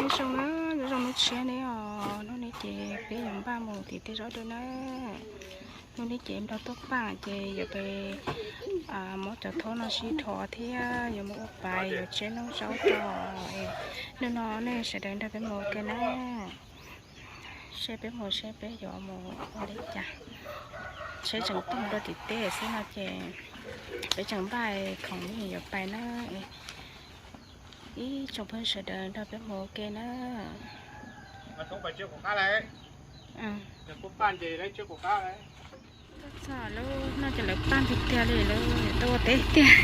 Nyob zoo na, nyob zoo hnub tshiab ne os, hnub no ces peb yuav npaj mus tim tej zaub dua na. Hnub no ces npaj tuaj paj ces yuav pais muab cov thaub no sib dhos thiab yuav mus ua pais yuav tsheb noob zaub rau. Hnub no nej sawv daws nrog peb mus ua ke na, seb peb mus seb peb yuav mus ua li cas. Tsheb tseem tuaj mus rau tim teb xwb no ces peb tseem npaj khoom yuav pais na. Ib tsoom phooj ywg sawv daws nrog peb mus ua ke na. Txog lub no ces lawv paj tiag tiag li, lawv tuaj ua teb tiag.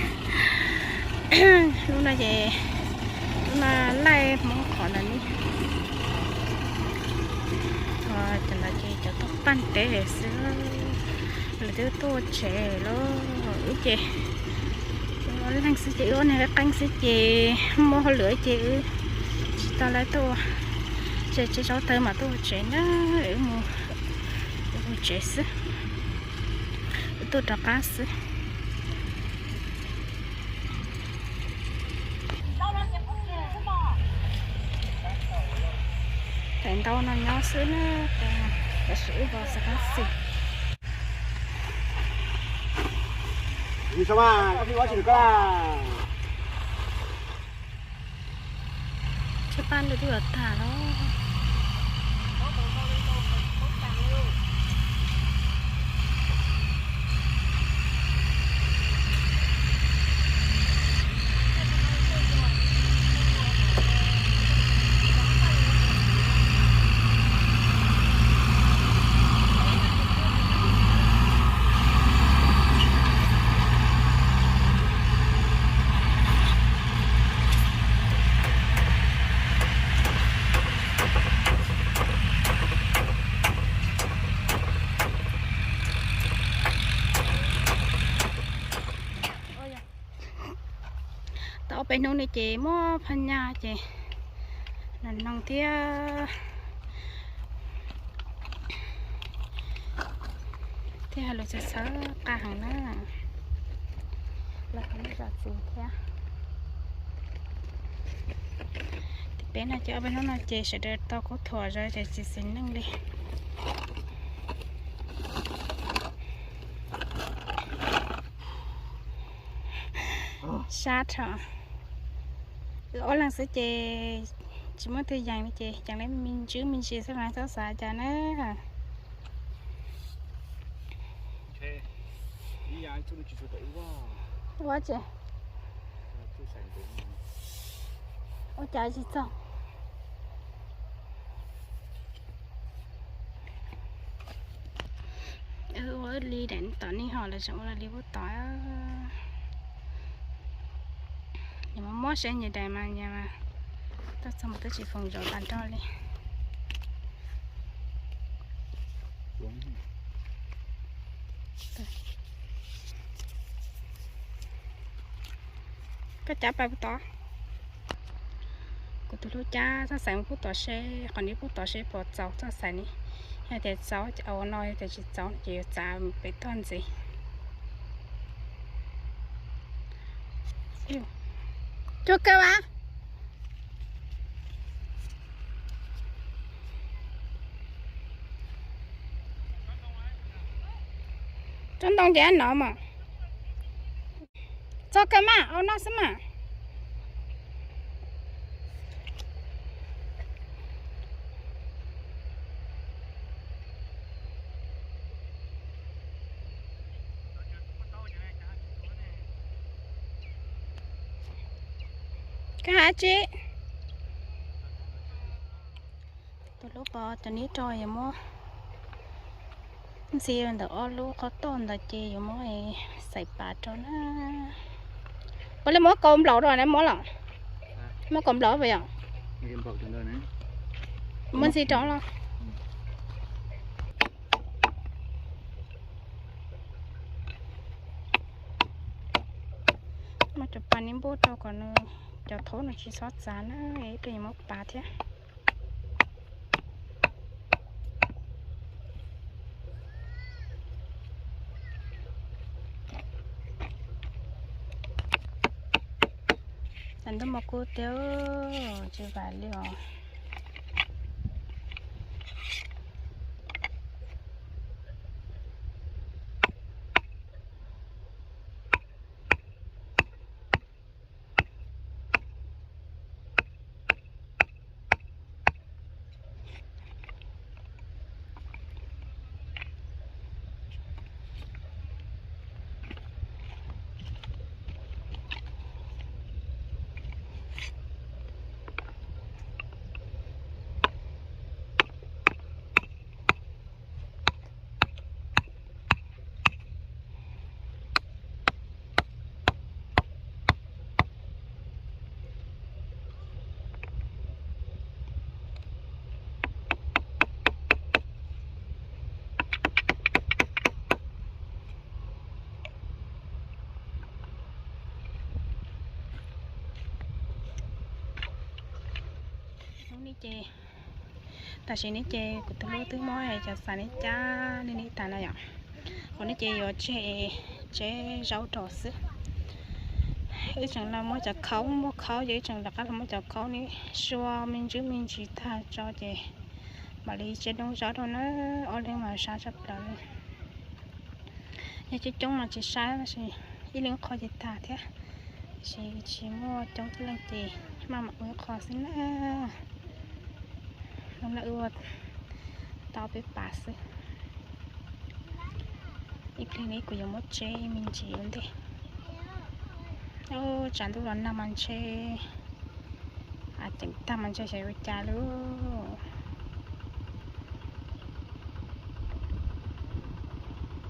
Lub no ces, lub no laij Hmoob qhov ntawd ne. Cov ntawd ces cov tuaj paj teb xwb, lawv twb tuaj ua tsev lawm. Wb ces wb ob leeg xwb ces wb ob niag qeeb xwb ces muaj hauj lwm ces wb tsis tau lawv tuaj ua tsev, tsev zaub taws mas tuaj ua tsev na, wb mus ua tsev xwb, wb tuaj rov qab xwb. Tais ntau no nyob xwb na, tab sis wb vau xav qab xwm. Tsheb paj ntawd twb yuav tag los. Tau ob peb hnub no ces muaj phaj nyaj ces nws noog thiab, thiab hais lus txawv txawv qab heev na. Lawv qhov muag zam txim thiab. Tim peb no ces ob peb hnub no ces sawv daws tau khaub thuas zog ces tsis xis neej li. Sab dhau. Wb ob leeg xwb ces tsis muaj twg yees li ces ceev li me ntsis me ntsis xwb los txhob xav cas na. Ua cas tsis txog? Ua li daim tom nej ho lawv tseem ua li pub tod. Nyias mas mob seb nyias daim mas nyias mas tuaj txog mas twb tsis foom zov tas nrho li. Koj cab pais pub tod. Kuv tus hlub cab txoj xaim mus pub tod seb qhov nws pub tod seb puas txaus txoj xaim ni. Yog tias txaus ces ua no, yog tias tsis txaus ces yuav txav pem toj ntxiv. Tsuag kawg mas. Tsob ntoo ces no mas. Txog kawg mas, au no xwb mas. Koj hais tsi? Tus hlub pov cov nib rau yuav muab ntxi ntawm ob lub qhov toj ntawd ces yuav muab xaim pav rau na. Puas li muab kaus nplaum rau na muab los? Muab kaus nplaum puas yog? Muab ntxi rau los. Muab cov pas nib npuab rau kom nws cov thaub nws tsis txhob txav na, ib pliag yuav muab pav thiab. Cas ntuj mas kub tiag, tsis vam li os. Ne ces, tam sim ne ces kuv tus hlub twb muab cov xav ne cab ne ne tas no yom. Qhov ne ces yuav tseg tsev zaub rau xwb. Wb tseem los muab cov khaub, muab khaub ces wb tseem rov qab los muab cov khaub ne sua me ntsis me ntsis tag tso ces mam li tseb noob zaub rau na. Ob leeg mas sab tshaj plaws li. Yog coob coob mas tsis sab tab sis ib leeg qho ces tag thiab. Tab sis tsis muaj coob tib leeg ces maj mam ua ib qho xwb na. Lub no wb ua tau peb pas xwb. Ib pliag li kuv yuav muab tseb me ntsis ua ntej. Tshav ntuj los nag mas ntshe, a, ceev tag mas ntshe xyov ua cas lawm.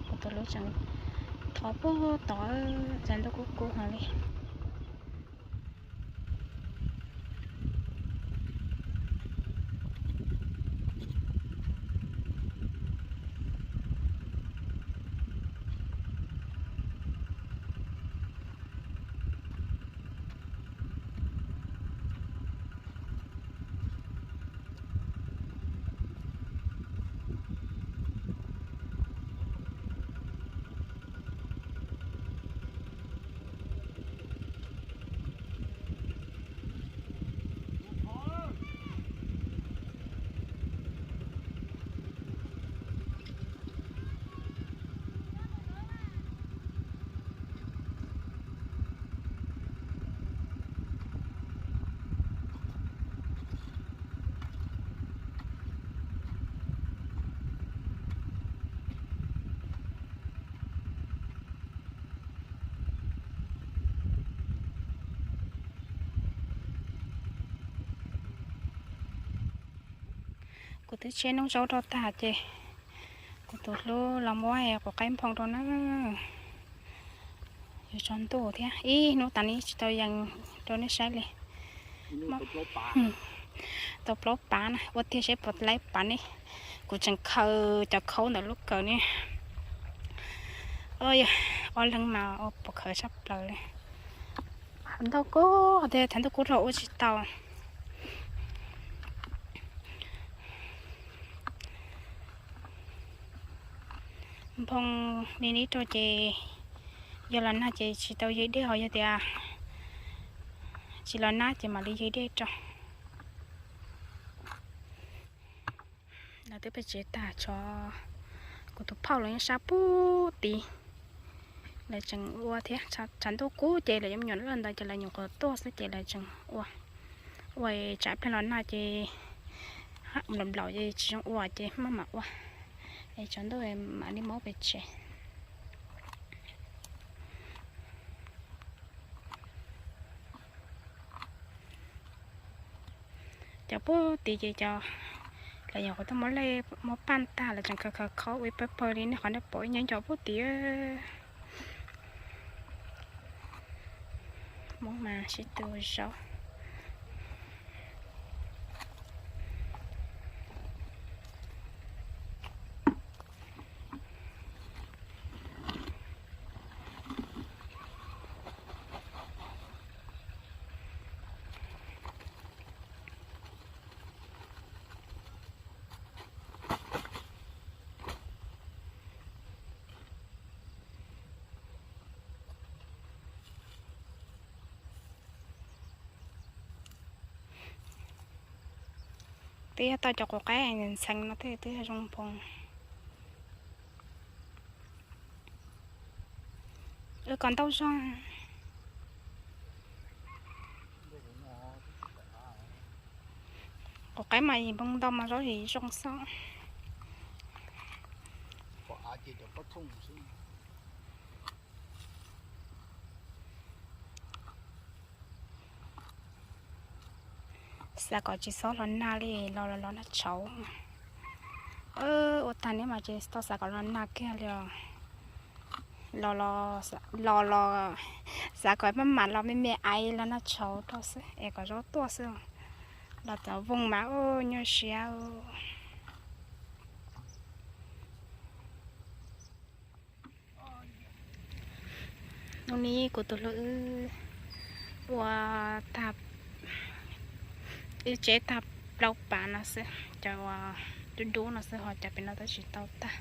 Kuv tus hlub tseem thov puag tod, tshav ntuj kub kub heev li. Kuv twb tseb noob zaub rau tag ces kuv tus hlub los muab quav qaib nphoo rau na. Yuav tsaus ntuj thiab ib hnub tas ne tsis tau yees rau nej saib li. Tau plaub pav na, ua tiag seb puas laib pav ne. Kuv tseem khaws cov khaub ntawm lub kawm ne. Ob leeg mas ua puas khaws tshaj plaws li. Ntau kub tiag, thav ntuj kub rau ua tsis tau. Nphoo li ne rau ces yog los nag ces tsis tau yig dej, ho yog tias tsis los nag ces mam li yig dej rau. Lawv twb peb tsev tag tso, kuv tus phauj los nyob sab pub tid. Lawv tseem ua thiab, tshav ntuj kub ces lawv yuav me nyuam loj ntawd ces lawv nyuam qhuav tuaj xwb ces lawv tseem ua. Ua tsam ib pliag los nag ces nplaum nplaum ces tsis zoo ua ces maj mam ua es tshav ntuj mam li muab pem tsev. Cov pub tid ces cov, lawv nyuam qhuav tuaj muab lej muab paj tag lawv tseem khaws khaws khaub ua ib pawg pawg li nej qhov nej pom ib nyuag nco pub tid. Hmoob mas sib tw zaub. Twb yog tau cov quav qaib ntxheev no thiaj twb yog zoo nphoo. Wb kom ntau zog. Quav qaib mas yim nphoo ntau mas zaub yim zoo xwb. Xav kom tsis txhob los nag li, los los los nag tshauv. Ua tag neb mas tsis tau xav kom los nag kiag li os. Los los, xav kom maj mam los me me aiv los nag tshauv rau xwb es kom zaub tuaj xwb. Los txog vooj mas ua nyuaj siab. Hnub no kuv tus hlub wb ua tag, wb tseb tag plaub pas no xwb, cov uas dub dub no xwb, ho cov pem no twb tsis tau tag.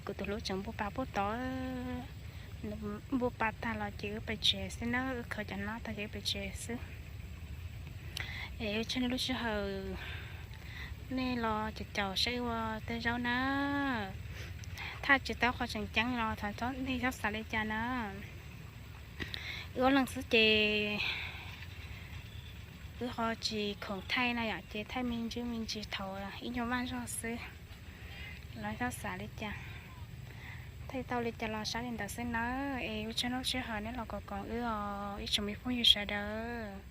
Kuv tus hlub tseem npuaj pas puag tod, npuaj pas tag los ces wb pais tsev xwb na, wb khaws cov no tag ces wb pais tsev xwb. Es wb tsaug nej lub sij hawm, nej los caum caum saib wb ua tej zaub na. Thaij tsis tau qhov tseem ceeb los thov nej txhob xav li cas na. Wb ob leeg xwb ces wb ho tsis khoom thaij no yom, ces thaij me ntsis me ntsis thaum ib nyuag vaj zog xwb, los txhob xav li cas. Thaij tau li cas los saib li ntawd xwb nawb. Es wb tsaug nej lub sij hawm, nej los koom koom wb os ib tsoom me phooj ywg sawv daws.